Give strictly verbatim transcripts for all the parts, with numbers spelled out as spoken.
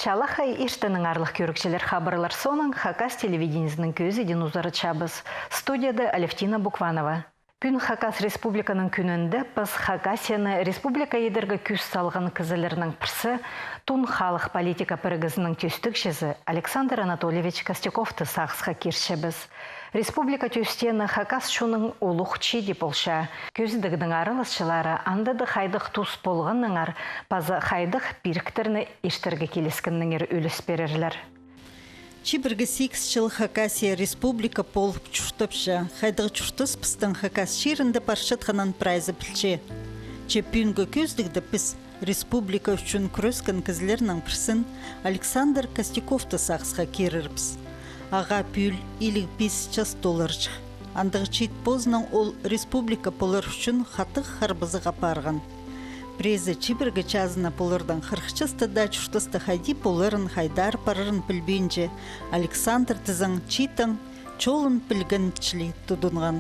Чалахай иртеннең, аарлығ кӧрігҷілер. Хабарлар соонаң Хакас телевидениезінің кӧзідиин узаратчабыс. Студияда Алевтина Букванова. Пӱӱн Хакас Республиканың кӱнінде піс Хакасияны республика идерге кӱс салған кізілернің пірсі, Тун халых политика пірігізінің тӧстегҷізі Александр Анатольевич Костяковты сағысха кирчебіс. Республика тӧстеені хакас чонның улуғ чииті полча. Кӧзідігнің араласчылары андада хайдағ тус полғаннаңар паза хайдағ пиріктерні иртерге киліскеннеңер ӱлес пирерлер. Чибіргі сигіс чыл Хакасия республика полып чуртапча. Хайдағ чуртас пістің Хакас чирінде парчатханын прайзы пілче. Че пӱӱнгі кӧзідігде піс республика ӱчӱн кӱрескен кізілернің пірсін, Александр Костяковты сағысха кирербіс. Ағаа пӱӱл илиг пис час толарҷых. Андағ чиит позынаң ол республика полар ӱчӱн хатығ харбазығ апарған. Пірезі чибіргі чазына полардаң хырых часта даа чуртаста хайди поларын, хайдар парарын пілбинче, Александр тізең чииттең чолын пілген чіли тудынған.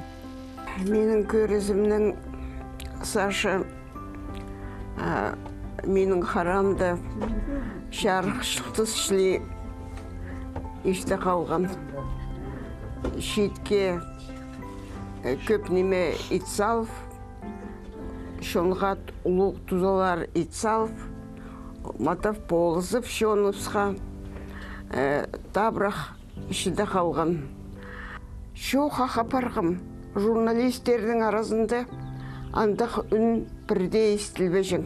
Минің кӧрізімнең, Саша, а, минің харамда чарых чуртас чіли ирте халған. Чиитке, э, кӧп ниме ит салып, чонға улуғ тузалар ит салып, матап полызып чоныбысха, э, табырах чиде халған. Чоохха апарғам, журналистернің аразында андағ ӱн пірдее истілбеҷең.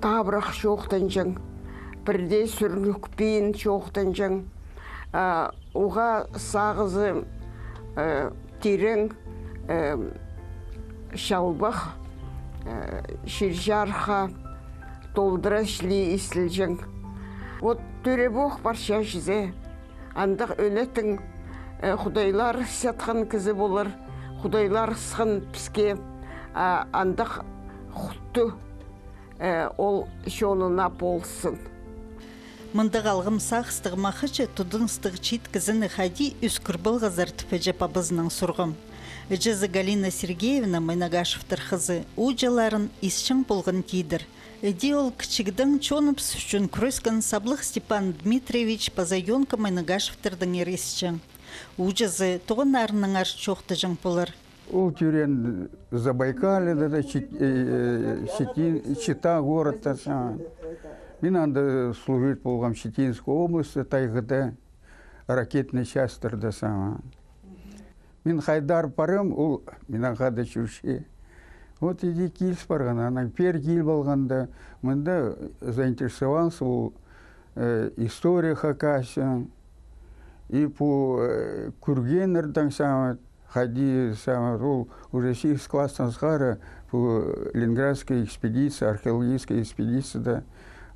Табырах чоохтанҷаң, пірдее сӱрнікпин чоохтанҷаң. А, уғаа сағызы, э, тирең, э, чалбах, э, чир-чарыхха толдыра чіли истілҷең. Вот тӧребох парча чізе. Андағ ӧнетін, э, худайлар сатхан кізі полар, худайлар сыххан піске, а, андағ хутты, э, ол чонына полыссын. Мындағ алғым сағыстығ махачы тудыныстығ чиит кізіні хайди ӧскір полғазар тіп іҷе-пабазынаң сурғам. Іҷезі Галина Сергеевна, Майнагашевтер хызы, ууҷаларын исчең полған тидір. Іди ол кічігдең чоныбыс ӱчӱн кӱрескен Саблых Степан Дмитриевич паза Ёнка Майнагашевтердеңер исчең. Ууҷазы туғаннарынаңар чоохтаҷаң полар. Ол тӧреен Забайкалиеде, да, Чит-, э, Читин-, Чита городта сама. Мин анда служить полғам Читинская область, тайғада, ракетный частьтерде сама. Мин хайдар парам, ол минең хада чӧрче. Вот иди киліс парған, анаң пеер киліп алғанда, мында заинтересовался ол, э, история Хакасии, и по, э, кӧргеннердең сама, хайди сама, ол уже сигіс класстаң сығара, по Ленинградская экспедиция, археологическая экспедицияда,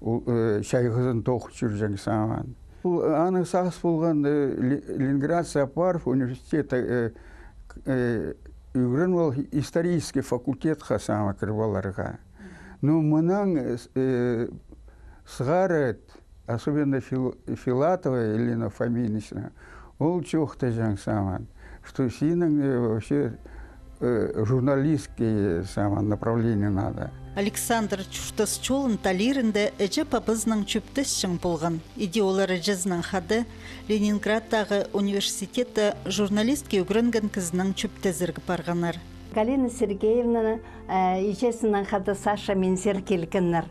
ол, э, чайғызын тоғын чӧрҷең сама. Ол, э, аның сағыс полған, э, Ле-, Ленинград апарып университетте, э, к-, э, ӱгрен ол исторический факультетха сама кіріп аларға. Но мынаң, э, с-, э, сығара, особенно Фил-, Филатова Елена Фоминична, ол чоохтаҷаң сама, что синің, э, вообще, э, журналистский сама направление надо. Александр чуртас чолын талирында іҷе-пабазынаң чӧптесчең полған. Иди олар іҷезінең хада Ленинградтағы университетте журналистке ӱгренген кізінең чӧптезерге парғаннар. Галина Сергеевнаны, э, іҷезінең хада Саша минзер килгеннер.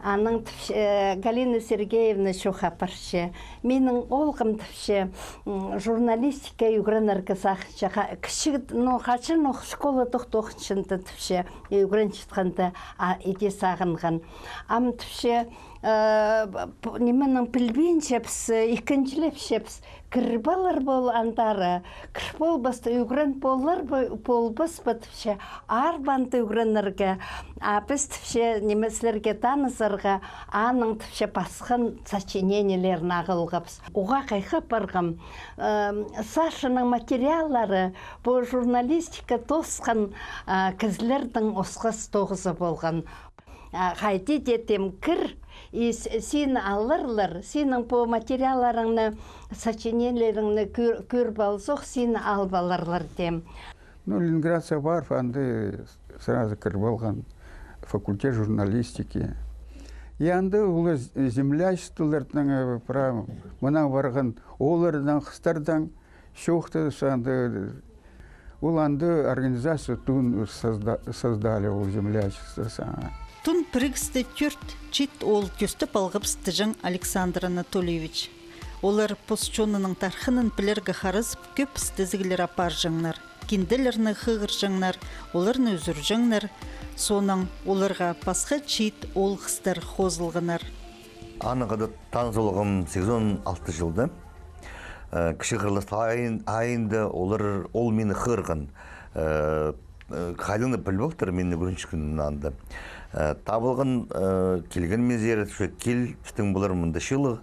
Анаң тіпче, э, Галина Сергеевна чоохха парча. Минің оолғым тіпче, м, журналистика ӱгренерге сағынча, ха-, кічіг, ну, хаҷанох школа тохтапчатханда тіпче, ӱгренчеткенде, а, иди сағынған. Ам тіпче, э, п-, нименің пілбинчебіс, ікінҷілепчебіс. Кіріп алар пол андары, кіріп полбаста, ӱгрен полар ба, полбас па, тіпче, аар ба анда ӱгренерге, а піс, тіпче, ниме, сірерге танызарға, аның, тіпче, пасхан сочинениелерін ағылғабыс. Уғаа хайхап парғам, э, Сашаның материаллары пу журналистика тоосхан, э, кізілернең осхас тоғызы полған. А, хайди дее тим, кір, и с-, сині аларлар, синің пу материалларыңны, сочинениелеріңні кӧр-, кӧріп алзох, сині алып аларлар тим. Ну, Ленинградсар парып, анда сразу кіріп алған факультет журналистики. И анда олар з-, землячестволардаң, э, прай, мынаң парған ооллардаң, хыстардаң чоохтазып, анда, ол анда организация тун созда-, создали, ол землячество саңа. Тун пірігісте тӧрт, чиит оол тӧстеп алғабыс, тіҷең Александр Анатольевич. Олар пос чонының тархынын пілерге харазып, кӧп істезіглер апарҷаңнар. Кинделерні хығырҷаңнар, оларны ӱзӱрҷеңнер. Соонаң оларға пасха чиит оол-хыстар хозылғаннар. Анаң хада таныс полғам сигізон алтынҷы чылда. Э, кічіг хырлас айын-, айында олар, ол мині хығырған. Э, э, хайдаң даа піліп алтыр мині ӱгренчеткенін анда. Э, табылған, э, килген мин сірер, че кил, пістің полар мында чыылығ.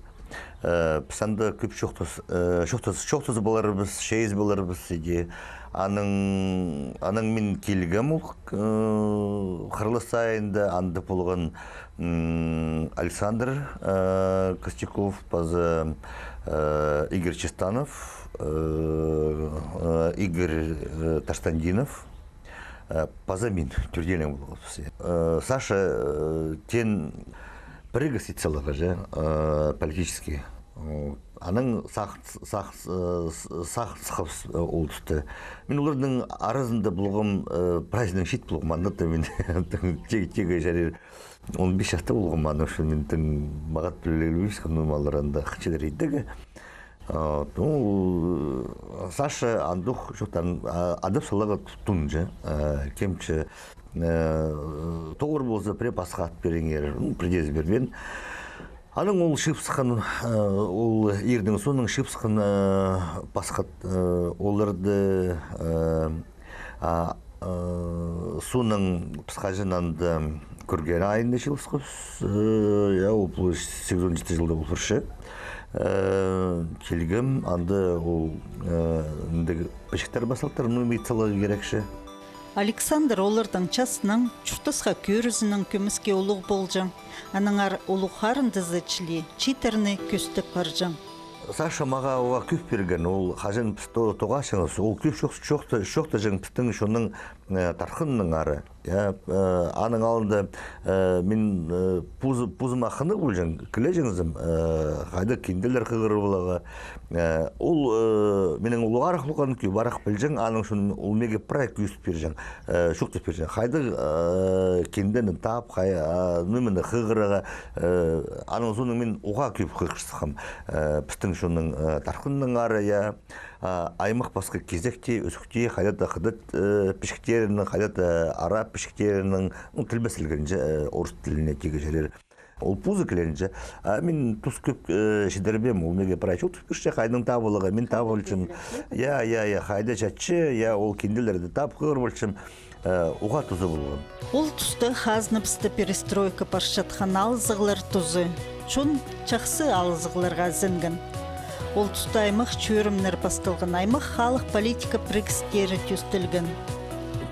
Э, піс анда кӧп чоохтас-, э, чоохтас-, чоохтазып аларбыс, чайзып аларбыс, иди. Анаң, анаң мин килгем ол, э, хырлас айында, анда полған, м, Александр, э, Костяков, паза, э, Игорь Чистанов, э, э, Игорь, э, Таштандинов. Э, паза мин, тӧртеелең полғабыс. Э, Саша, э, теен пірігіс ит саларға, же, э, политический. М, анаң сағын, сағын, э, с-, сағын сыххабыс, э, ол туста. Мин оларның аразында полғам, э, прайзынаң чиит полғам, анда даа мин тигі, тигі чарир. Он пис часта полғам, аның ӱчӱн мин тың мағат пілбинчем, ну, маллар анда хынчалар идерге. А, ну, Саша андох чоохтаан, а, адап саларға ту-, тунҷа, а, кемче, э, тоғыр полза, пірее пасха ат пиріңер, ну, пірдеезі пирбеен. Анаң ол чыып сыххан, э, ол иирнің соонаң чыып сыххан, э, пасха ат, э, оларды, э, А, э, соонаң піс хаҷан анда кӱрген айында чыылысхабыс, э, я, ол пу сигізон читі чылда полча. Э, килгем, анда ол, э, андағ пічіктер пасталтыр, ну, ит саларға кирекче. Александр олардаң часнаң, чуртасха кӧрізінең кӧмеске улуғ полҷаң. Аннаңар улуғ харындазы чіли чииттерні кӧстеп парҷаң. Саша мағаа уғаа кӧп пирген, ол хаҷан піс то-, тоғасчаңмыс, ол кӧп чоох-, чоохта-, чоохтаҷаң пістің чонның, э, тархынынаңар. Я, э, аның алнында, э, мин, э, пуз-, пузыма хынығ полҷаң, килҷеңзім, э, хайдағ кинделер хығырып аларға. Э, ол, э, минең улуғарах полған, кӧп арах пілҷең, аның ӱчӱн ол мағаа прай кӧзіт пирҷең. Э, чоохтап пирҷең. Хайдағ, э, киндені тап, хай-, а, ниме хығырарға, э, аның соонаң мин уғаа кӧп хығырчатхам. Э, пістің чонның, э, тархынынаңар, я, а, аймах пасха кизекте, ӧсікте, хайда-да хыдат, э, пічіктерінің, хайда-да араб пічіктерінің, ну, тілбестелгенҷе, э, орыс тіліне тигі чарир. Ол пузы килерінҷе. А мин тус кӧп, э, чідірбеем, ол мағаа прай чоохтап пирче, хайдаң таап аларға, мин таап алчам. Я, я, я, хайда чатча, я, ол кинделерні тап хығырып алчам, э, уғаа туза полған. Ол туста хазнабыста перестройка парчатхан алызығлар тузы. Чон чахсы алызығларға ізенген. Ол туста аймах чӧрімнер пасталған, аймах халых политика пірігістері тӧстелген.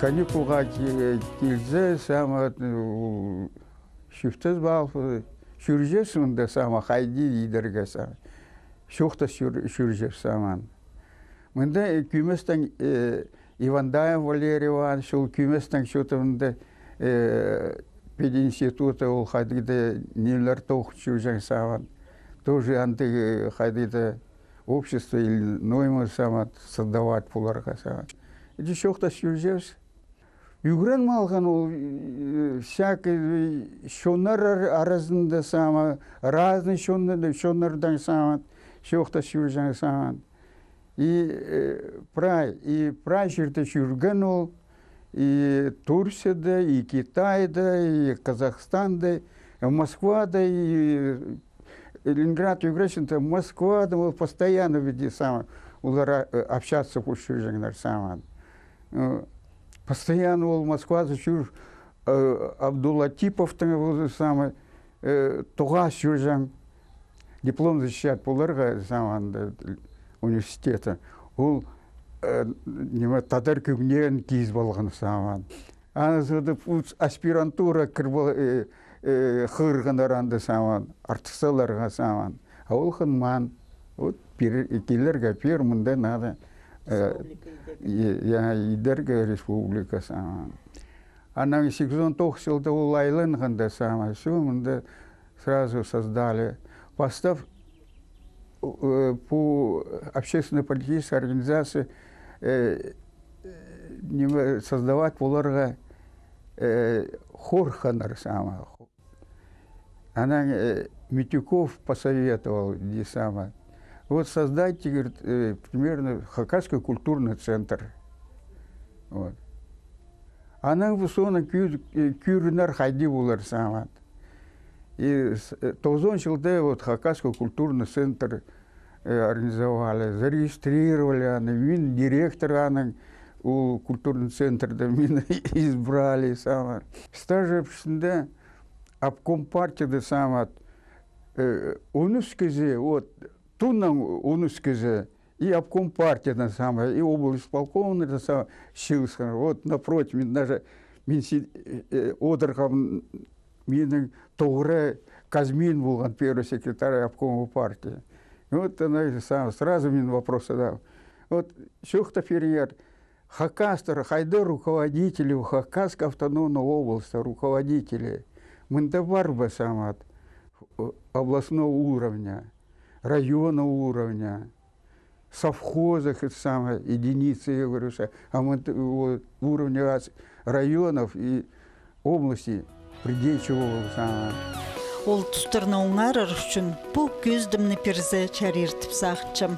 Каникулға ки-, килзе, сама, э, чуртас палып, чӧрҷеңмін мында сама, хайди идерге сама. Чоохтас чӧр-, чӧрҷеңмін сама. Мында, э, кӧместең, э, Ивандаев Валерий Иванович, ол кӧместең чоохтап мында, э, пединститутта ол хайдағ-да нимелер тоғынча чӧрҷең сама. Тоже андағ, э, хайдағ-да общество или нойма сама создавать поларға сама. Иди чоохтас чӧрҷеңміс. Ӱгреніп алған ол, э, всякий, э, чоннар ар-, аразында сама, разный чоннар-, чоннардаң сама, чоохтас чӧрҷең сама. И, э, прай, и прай чирде чӧрген ол, и Турцияда, и Китайда, и Казахстанда, и Москвада, и Ленинград ӱгренчеткен, Москвада, ол постоянно ведь сама, олар, э, общаться полча чӧрҷеңнер сама. Э, постоянно ол Москвада чӧр, э, Абдулатиповтың ол сама, э, тоғас чӧрҷең, диплом защищать поларға сама анда университетте. Ол, э, ниме, тадар кӧгенегін кизіп алған сама. Аны сыдып, аспирантура кір бол-, э, э, хығырғаннар анда сама, артых саларға сама. А ол хынмаан. Вот, пир-, килерге пир, мында надо, э, республика идерге. Е-, я, идерге республика сама. Анаң сигізон тоғыс чылда ол айланғанда сама, всё, мында Сразу создали. Пастап, э, пу общественно-политическая организация, э, э, ниме, создавать поларға, э, хорханнар сама. Анаң, э, Митюков посоветовал, иди сама. Вот создать, говорит, э, примерно Хакасский культурный центр. Вот. Анаң пу соонаң кӧр-, э, кӧрінер хайди полар сама. И с-, э, тоғызон чылда вот Хакасский культурный центр, э, организовали, зарегистрировали аны, мин директор аның, ол культурный центрда мин избрали сама. Стаж общинда обком партияда сама, э, он ӱс кізі, вот, туннаң он ӱс кізі, и обком партияда сама, и облисполкомда сама чыылысхан. Вот напротив, мин даже, мин си-, э, одырғам, минің тоғыра Казьмин полған первый секретарь обкома партии. И вот она сама, сразу мин вопрос задал. Вот чоохтап пиріңер, хакастар хайда руководители у Хакасской автономной области, руководители? Мында пар ба сама, э, областного уровня, районного уровня, совхозах, это самое, единицы, я говорю, а мында, вот, уровня ас-, районов и области пірдее чоғыл сама. Ол тустарны оңарар ӱчӱн пу кӧзідімні пирзе чарир тіп сағынчам.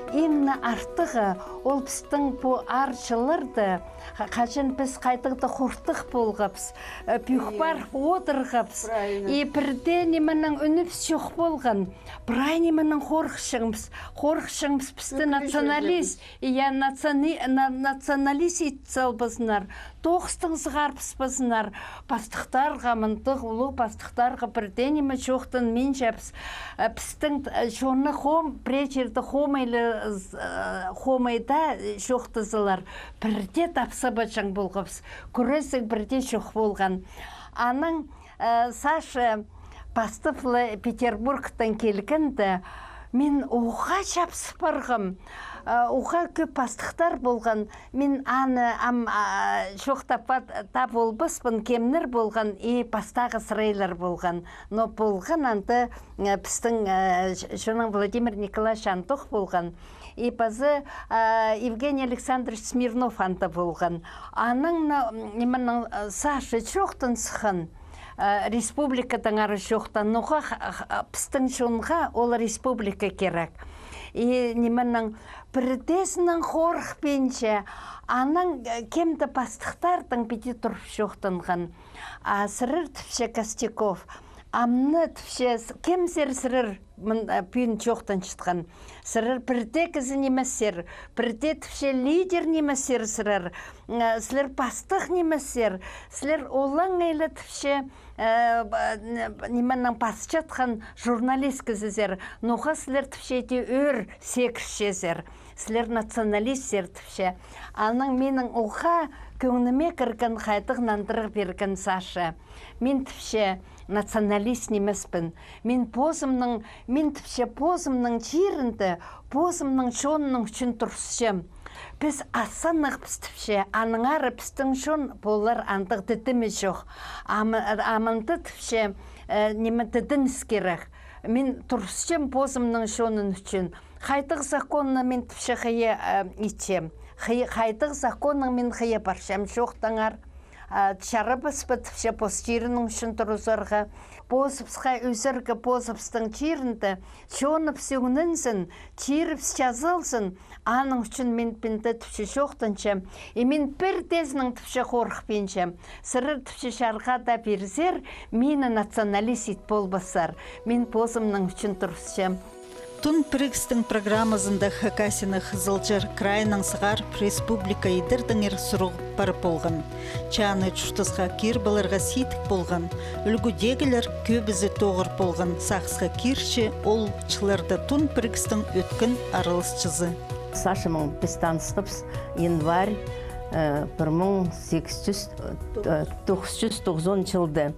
Иң не артығы, ол пістің пу аар чылларда, ха-, хаҷан піс хайдағ-да хортых полғабыс, э, пӧк парып одырғабыс. Правильно. И пірдее нименең ӱнібіс чох полған. Прай нименең хорыхчаңмыс, хорыхчаңмыс пісті националист, я, наци-, на-, националист ит салбазыннар, тоғыстаң сығарыбыспазыннар, пастыхтарға, мындағ улуғ пастыхтарға пірдее ниме чоохтанминчабыс. Э, пістің, э, чонны хом-, пірее чирде хомайлы, э, хомайда, э, чоохтазалар, пірдее тапсабаҷаң полғабыс, кӱрезіг пірдее чох полған. Анаң Э, Саша пастап ла Петербургтаң килгенде, мин уғаа чапсып парғам. Э, уғаа кӧп пастыхтар полған. Мин аны ам, а, чоохтап па-, таа полбаспын, кемнер полған и пастағы сырайлар полған. Но полған анда, э, пістің, э, ч-, чоның Владимир Николаевич Андох полған. И паза, а, Евгений Александрович Смирнов анда полған. Анаң на, м, нименең, а, Саша чоохтан сыххан, а, республикадаңар чоохтан, ноға х-, х-, пістің чонға ол республика кирек. И нименең пірдеезінең хорыхпинча, анаң, э, кем-де пастыхтардаң піди турып чоохтанған. А сірер тіпче Костяков, амны тіпче, с-, кемзер сірер, мын, э, пӱӱн чоохтанчатхан. Сірер пірдее кізі нимессер, пірдее тіпче лидер нимессер сірер, м, э, сірер пастых нимессер, сірер олаңай ла тіпче, э, б-, н-, нименең пасчатхан журналист кізізер, ноға сірер тіпче иди ӧӧр сегірчезер, сірер националистсер тіпче. Анаң минің уғаа кӧңніме кірген хайдағ нандырығ пирген Саша. Мин тіпче националист нимеспін. Мин позымның, мин тіпче позымның чирінде, позымның чонымның ӱчӱн турысчам. Піс азынағбыс тіпче, аннаңар пістің чон полар андағ тідімі чох. Ам-, амында тіпче, э, ниме тідіміс кирек. Мин турысчам позымның чоным ӱчӱн. Хайдағ законны мин тіпче хыйа, э, итчем. Хый-, хайдағ законнаң мин хыйа парчам, чоохтаңар. А, чарабас па тіпче пос чирінің ӱчӱн турызарға. Позыбысха ӧзерге, позыбыстың чирінде чоныбыс ӧңнензін, чирібіс чазалзын, аның ӱчӱн мин пінде тіпче чоохтанчам. И мин пірдеезінең тіпче хорыхпинчам. Сірер тіпче чарғада пирзер, мині националист ит полбассар. Мин позымның ӱчӱн турысчам. Тун пірігістің программазында Хакасияны Хызылчар крайынаң сығарып, республика идердеңер сурығып парып полған. Чааны чуртасха кир поларға сидік полған. Ӱлгӱдегілер кӧбізі тоғыр полған. Сағысха кирче ол чылларда тун пірігістің ӧткін араласчызы. Сашамнаң піс танысхабыс январь, э, пір муң сигіс чӱс, э, тоғыс чӱс тоғызон чылда.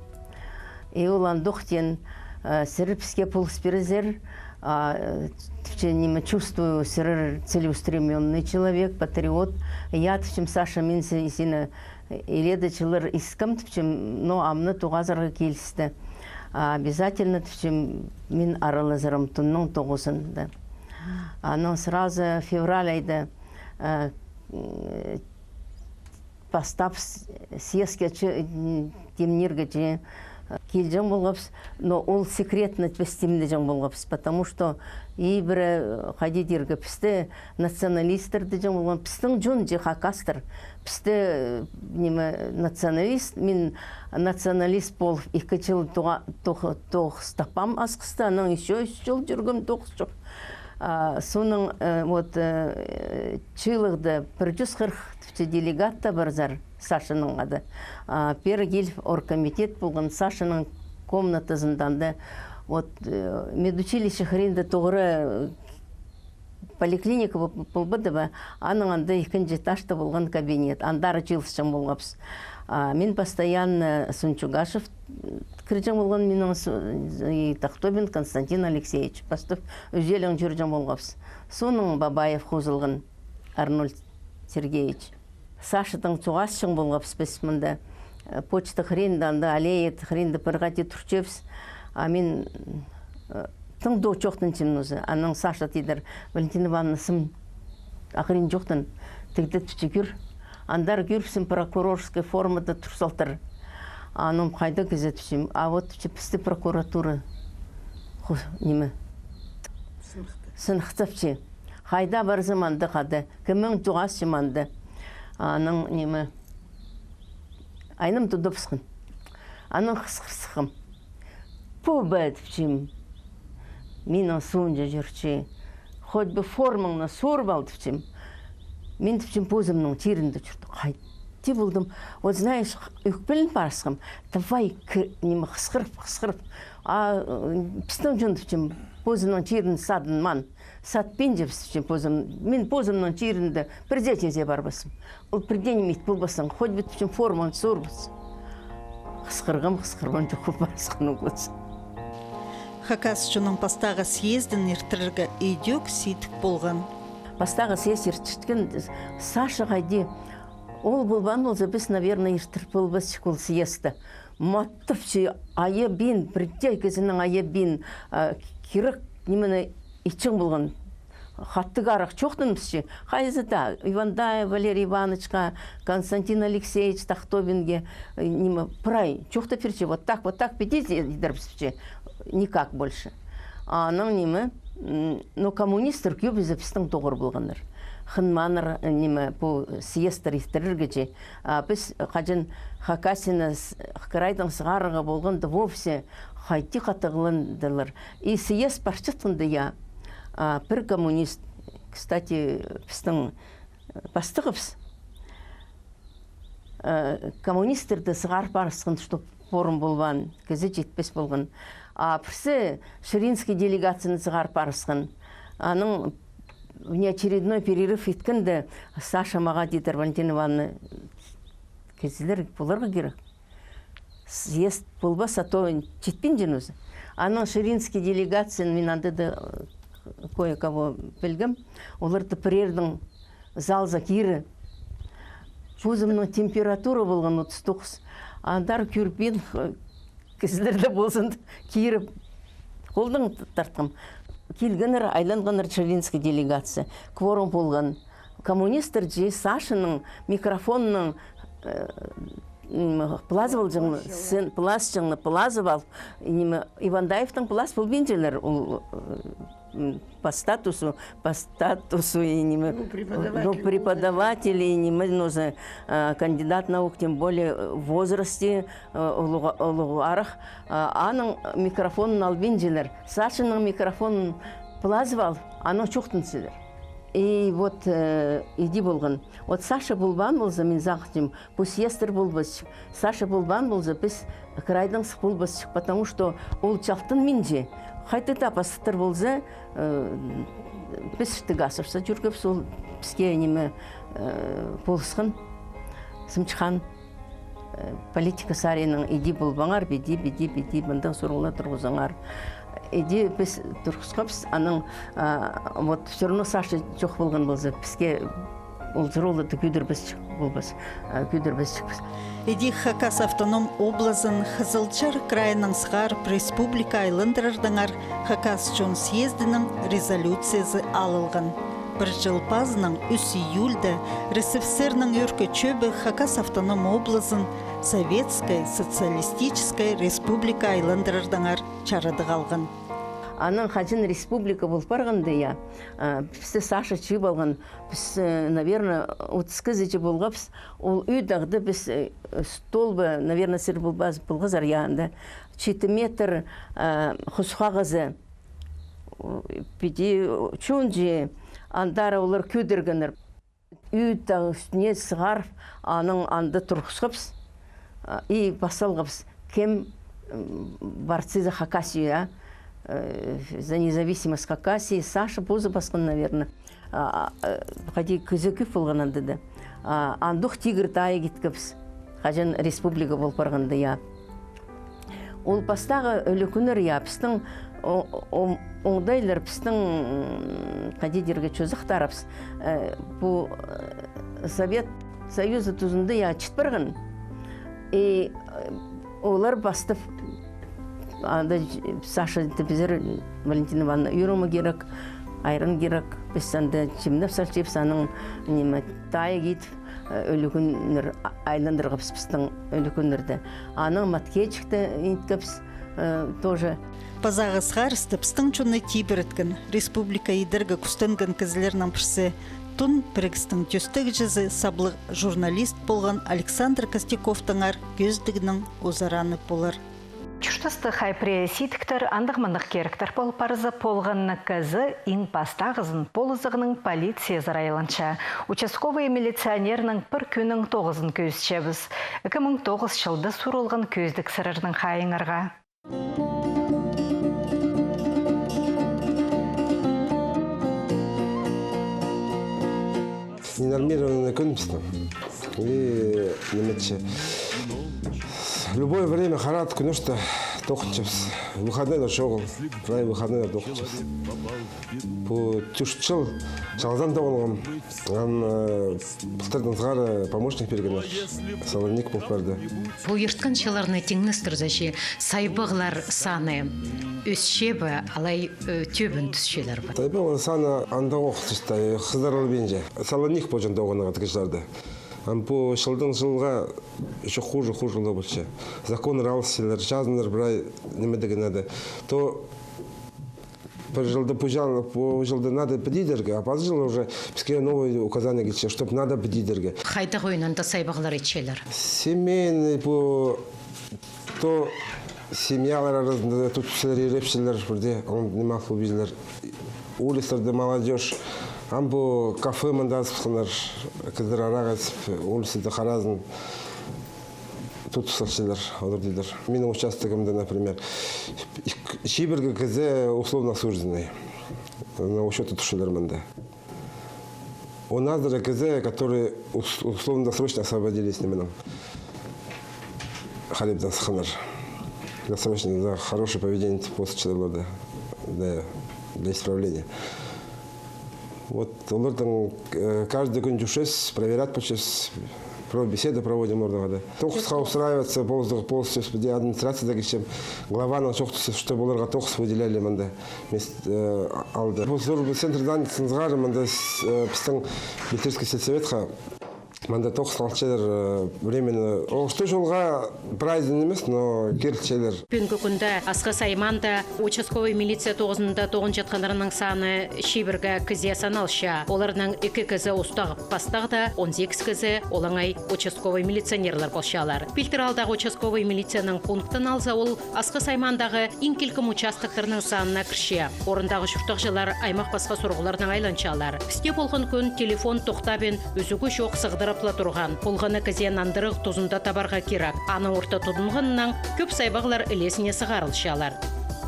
И ол андох теен, э, сірер піске полыс пирзер, а, э, тіпче, ниме, чувствую, сірер целеустремлённый человек, патриот. Я, тіпчем, Саша, мин се-, сині илееде чыллар искем, тіпчем, но амны тоғазарға килісті. А обязательно тіпчем, мин аралазарым тунның тоғызында. Анаң сразу февраль айда, а, м, пастап с-, съездке чи-, м, тимнирге чи-, килҷең полғабыс, но ол секретно піс тимнеҷең полғабыс, потому что ибіре, э, хайди тирге, пісті националисттер тіҷең полған, пістің чон чи хакастар, пісті, э, ниме, националист, мин националист полып, ікі чыл тоға-, тоғ-, тоғыс таппаам Асхыста, анаң ещё ӱс чыл чӧргем тоғыс чох. А, соның, э, вот, э, чыылығда пір чӱс хырых тіпче делегат таа парзар, Сашаның ады. А, пеер киліп оргкомитет полған, Сашаның комнатазында анда, вот, э, медучилище хыринда тоғыра, э, поликлиника пол-, полбады ба, аның анда ікінҷі этажта полған кабинет, андар чыылысчаң полғабыс. А, мин постоянно, Сунчугашев кірҷең полған, минің су-, и Тахтобин Константин Алексеевич, пастап ӱзелең чӧрҷең полғабыс. Соның Бабаев хозылған Арнольд Сергеевич. Сашадаң чуғасчаң полғабыс піс мында, э, почта хыринда, анда аллея хыринда пір хати турчабыс. А мин, э, тың даа чоохтанчам нооза. Анаң Саша тидір: «Валентина Ивановна, сым ағырин чоохтан, тігде тіпче кӧр». Андар кӧрібіссем, прокурорская формада тур салтыр. Анаң: «Хайда кізі?» — тіпчем. «А вот, — тіпче, — пісті прокуратура ху-, ниме, сыныхтапча. Хайда парзам, анда хада, кемнең чуғасчам, анда». Анаң ниме, айным тудыбысхан. Анаң хысхыр сыххам. «Пу ба, — тіпчем, — минің суунҷа чӧрче. Хоть бы формаңны суурып ал, — тіпчем. — Мин, — тіпчем, — позымның чирінде чӧрдім». Хайди полдым. Вот, знаешь, ӧкпелен парысхам. Давай, к-, ниме, хысхырып, хысхырып. «А, э, пістің чон, — тіпчем, — позының чирін садынмаан. Сатпинчабыс, — тіпчем, — позым. Мин позымның чирінде пірдее чирзер парбаспын. Ол пірдее ниме ит полбассың, хоть бы, — тіпчем, — формаң суурбас». Хысхырғам, хысхырғам, чох пол парысхан ол кӱн. Хакас чонның пастағы съездін иртірерге идӧк сидік полған. Пастағы съезд иртчеткен Саша хайди. Ол полбаан полза, піс, наверное, иртір полбасчых ол съездті. Маттапча, айабин, пірдее кізінің айабин, а, кирек нимені итчең полған. Хатығ арах чоохтаныбысча. Хайзы даа, Ивандаев Валерий Иванычха, Константин Алексеевич Тахтобинге, э, ниме, прай чоохтап пирче, вот так, вот так, піди, тидірібісче. Никак больше. Анаң ниме, м, но коммунистер кӧбізі пістің тоғыр полғаннар. Хынмааннар, э, ниме, пу съездтер иртірерге чи. А піс хаҷан Хакасияны с-, крайдаң сығарарға полғанда, вовсе хайди хатығландылар. И съезд парчатханда, я, а, пір коммунист, кстати, пістің, э, пастығыбыс, э, коммунистерді сығарып парысхан, чтоб форум полбаан, кізі читпес полған. А пірсі Ширинский делегацияны сығарып парысхан. Анаң внеочередной перерыв иткенде Саша мағаа тидір: «Валентина Ивановна, кізілер поларға кирек. Съезд полбас, а то читпинче нооза». Анаң Ширинский делегацияны, мин анда даа, э, кое-кого пілгем, оларды пірееде залза кире. Позымның температура полған отыс тоғыс. Андар кӧрбин, э, кізілерде ползын, кире холдаң тартхам. Килгеннер, айланғаннар Ширинский делегация. Кворум полған. Коммунистер чи Сашаның микрофонның, э, м, пылазып алҷаң, син-, пыласчаңны пылазып алып, ниме, Ивандаевтың пылас полбинчалар, ол, э, м, по статусу, по статусу и ниме, ну, преподаватель, ну, преподаватель и ниме, ну, за, а, кандидат наук, тем более, э, в возрасте, э, улуғ-, улуғ арах, а, аның микрофонын албинчалар, Сашаның микрофонын пылазып алып, анаң чоохтанчалар. И вот, э, иди полған. Вот Саша полбаан полза, мин сағынчам, пу съездтер полбасчых. Саша полбаан полза, піс крайдаң сых полбасчых, потому что ол чалтанминча. Хайди даа пастыхтар полза, э, піс Штыгасовса чӧргебіс, ол піске ниме, э, полысхан, сымчхан, э, политика саринаң: иди полбаңар, піди, піди, піди, мындағ сурығлар турғызыңар. Иди піс турғысхабыс, анаң, а, вот, всё равно Саша чох полған полза, піске Ол сурығларны кӧдірбесчек полбас, а, кӧдірбесчекпіс. Іди Хакас автоном облазын Хызылчар крайынаң сығарып республика айландырардаңар Хакас чон съездінің резолюциязы алылған. Пір чыл пазынаң ӱс июльда РСФСР-ның ӧӧркі чӧбі Хакас автоном облазын Советская Социалистическая Республика айландырардаңар чарадығ алған. Анаң хаҷан республика пол парғанда, я, а, пісті Саша чыып алған, піс, э, наверно, отыс кізі чи полғабыс, ол ӱй тағда піс, э, столба, наверно, сірер полбас-, полғазар, я, анда читі метр, а, хус хағазы, о, піди чон чи, андар олар кӧдіргеннер. Ӱй тағ ӱстӱне сығарып, анаң анда турғысхабыс, а, и пас салғабыс, кем, м, борцы за Хакасию, а, э, за независимость Хакасии, Саша позы пасхан, наверно. А, а, э, хайди кізі кӧп полған анда даа. А, андох Тигір тайығ иткебіс. Хаҷан республика пол парғанда, я. Ол пастағы ӱлӱкӱннер, я, пістің о-, о-, оңдайлар, пістің, м, хайди тирге, чозахтарыбыс, э, пу, э, Совет Союзы тузында, я, чіт парған. И, э, олар пастап, анда Саша тіпче, Валентина Ивановна, ӱрме кирек, айран кирек, піс анда чимнеп салчабыс, анаң, ниме, тайығ ит, э, ӱлӱкӱннер, а-, айландырғабыс пістің ӱлӱкӱннерді. Анаң маткечікті иткебіс, э, тоже. Пазағы сығарысты пістің чонны тибіреткен, республика идерге кӱстенген кізілернің пірсі, Тун пірігістің тӧстегҷізі, саблығ журналист полған Александр Костяковтаңар кӧзідігнің узараны полар. Чуртаста хай пірее сидіктер, андағ-мындағ киректер пол парза, полғанны кізі иң пастағызын полызығның полициязар айланча. Участковый милиционернің пір кӱннің тоғызын кӧзітчебіс. Ікі муң тоғыс чылда сурылған кӧзідік сірернің хайииңарға. Ненормированный кӱн пістің. И, ниме чи, любое время харат, кӱнӧште тоғынчабыс. Выходной даа чоғыл, прай выходной даа тоғынчабыс. Пу тӱс чыл чалзан тоғынғам. Ам, э, пылтырдаң сығара помощник пиргеннер. Салонник пол парды. Пу ирткен чылларны тиңнестірзе чи, сайбағлар саны ӧсче бе, алай, э, тӧбін тӱсчелер бе? Сайбағлар саны андағ ох тӱсті, хызарылбинча. Салонник полҷаң тоғынарға тігізерді. Ам пу чылдаң чылға ещё хуже, хуже ла полча. Законнар алысчалар, чазыннар прай ниме дее надо. То пір чылда пу чыл, пу чылда надо піди идерге, а пазы чыл уже піске новый указание килче, чтоб надо піди идерге. Хайдағ ойнанда сайбағлар итчелер? Семейный, пу то семьялар аразында тутысчалар, ирепчелер, пірдее, он ниме хубизлер. Улицаларда молодёжь, ам пу кафе мында азыбысханнар, кізілер арағ ізіп, улицада харазын тутыс салчалар, олар тидір. Минің участогымда, например, ик-, чибіргі кізі условно осужденный. На учётта турчалар мында. Оннаңар кізі, которые ус-, условно-досрочно освободились, нименең, халиптаң сыхханнар. Досрочно, за хорошее поведение тіп позыччалар оларны. Да, для исправления. Вот, оларның, э, каждый кӱн чӧрчебіс, проверять полчабыс, про-, беседа проводим оларнаң, да. Тоғысха устраиваться полыс-, полысчабыс, пу администрацияда килчем, главаның чоохтасчам, чтоб оларға тоғыс выделяли мында. Мест-, э, алды. Пу служба центр занятосынзар мында с-, э, пістің Бельтырский сельсоветха мында тоғыс алчалар, э, временно. Ол что чолға прайзын нимес, но кирілчелер. Пӱӱнгі кӱнде Асхыс аймаанда участковый милиция тоғызында тоғынчатханнарның саны чибірге кізее саналча. Оларның ікі кізі устағ-пастағ даа, он сигіс кізі олаңай участковый милиционерлер полчалар. Пилтір аалдағы участковый милицияның пунктын алза, ол Асхыс аймаандағы иң килкім участоктарның санына кірче. Орындағы чуртағҷылар аймах-пасха сурығларнаң айланчалар. Пісте полған кӱн телефон тохтабин, ӱзӱгі чох сығдырып ла турған. Полғаны кізее нандырығ тузында табарға кирек. Аны орта тудынғаннаң кӧп сайбағлар ілезіне сығарылчалар.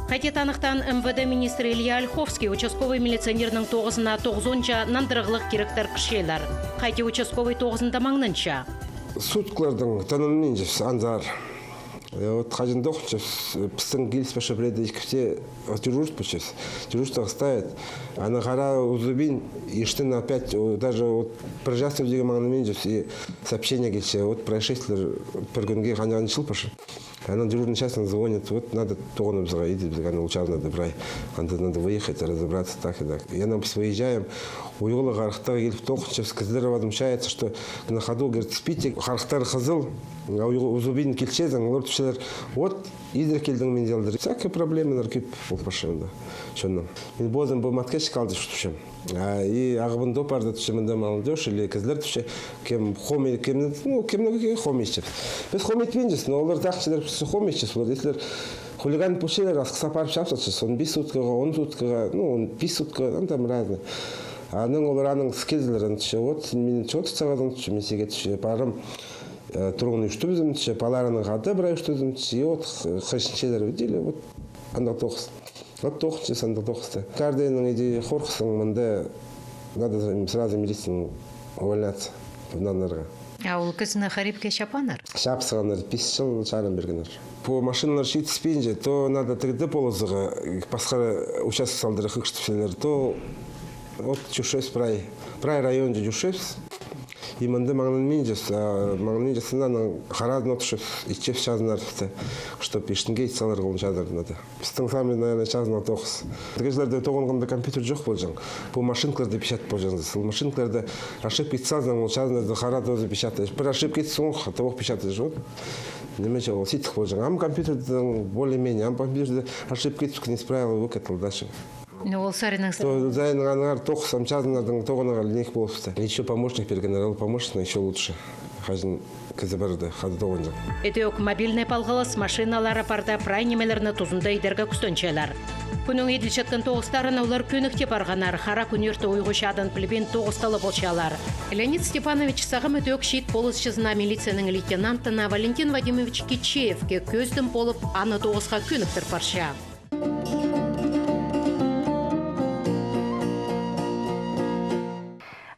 Хайди таныхтаан МВД министрі Илья Ольховский, участковый милиционернің тоғызына тоғызонҷа нандырығлығ киректер кірчелер. Хайди участковый тоғызында маңнанча? Суткалардаң тынанминчабыс анзар. Э, вот хаҷан тоғынчабыс, пістің киліс пасча пірееде, ікізі, вот, дежурить полчабыс. Дежурство ставит. Аны хара узубин, иштен опять, о, даже вот пір час тӧртке маңнанминчабыс, и сообщение килче. Вот происшествиелер пір кӱнге ханҷа-ханҷа чыл пасча. Анаң дежурный частьтең звонит, вот надо тоғынарға, иди, бізге ана ол чазынада прай. Анда надо выехать, разобраться, так и так. И анаң піс выезжаем. Уйғула харахтар киліп тоғынчабыс, кізілер возмущается, что на ходу, говорит, спите, харахтар хызыл, а уйғу-, узубин килчезің, олар тіпчелер, вот, изіре килдің, мин алдыр. Всякие проблемалар кӧп пол пасча анда. Чонның. Мин позым пу маткечік алды тіпчем. А, и ағбанда парды тіпчем, мында молодёжь или кізілер тіпче, кем хомай, кем, ну, кемнең хомай итче. Піс хомай итпинчебіс, но олар тахчалар, піс хомай итчебіс. Олар, если хулиган полчалар, асхыс апарып чапсалча, он бес суткаға, он суткаға, ну, он бес суткаға, ну, там разный. Анаң олар анаң килзелер, аны тіпче, вот, мин чоғыл сағазың тіпче, мин сиге тіпче, парым, э, турғын ӱстӱбізім тіпче, палаларның хада прай ӱстӱбізім тіпче, и вот, х-, хынчалар, видели, вот, андағ тоғыс. Вот тоғынчабыс андағ тоғыста. Каждыйның иди хорыхсың, мында надо сразу милицияны увольняться, нанарға. А ол кізіні хара ибге чапханнар? Чапсығаннар, пис чыл чарым пиргеннер. Пу машиналар читіспинче, то надо тігде полызарға, пасха участок салдырарға хығыртыпчалар, то вот чӧрчебіс прай, прай районда чӧрчебіс. И мында маңнанминчабыс, а, маңнанминчабыс, анаң харазын одырчабыс, итчебіс чазыннарны, чтоб иштінге ит саларға ол чазыннарны да. Пістің самый, наверное, чазынарға тоғыс. Тігҷілерде тоғынғанда компьютер чох полҷаң. Пу машинкаларда печатать полҷаң. Ол машинкаларда ошибка ит салзаң, ол чазыннарда хара тоже печатаешь. Пір ошибка ит, соң хатабох печатаешь. Вот. Ниме че ол сидік полҷаң. Ам компьютерде более-менее, ам компьютерде ошибка ит, не исправил, выкатил дальше. Ну, ол саринаң. То, зайның аннаңар тоғыс, ам чазыннарның тоғынарға линик полыпты. Ещё помощник пиргеннер, ол помощник ещё лучше. Хаҷан кізі парды, хада тоғынҷаң. Ідӧк мобильный палғалыс машиналары парды прай нимелерні тузында идерге кӱстенчелер. Кӱннің иділчеткен тоғыстарына олар кӧнікте парғаннар, хара кӱннерде уйғу-чадын пілбин тоғыстығ ла полчалар. Леонид Степанович сағам ідӧк чиит полысчызына, милицияның лейтенантына Валентин Вадимович Кичеевке кӧзідім полып, аны тоғысха кӧніктір парча.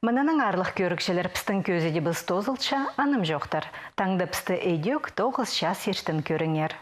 Мынынаң, аарлығ кӧрігҷілер, пістің кӧзідібіс тоозылча, анымҷохтар. Таңда пісті ідӧк тоғыс час иртен кӧріңер.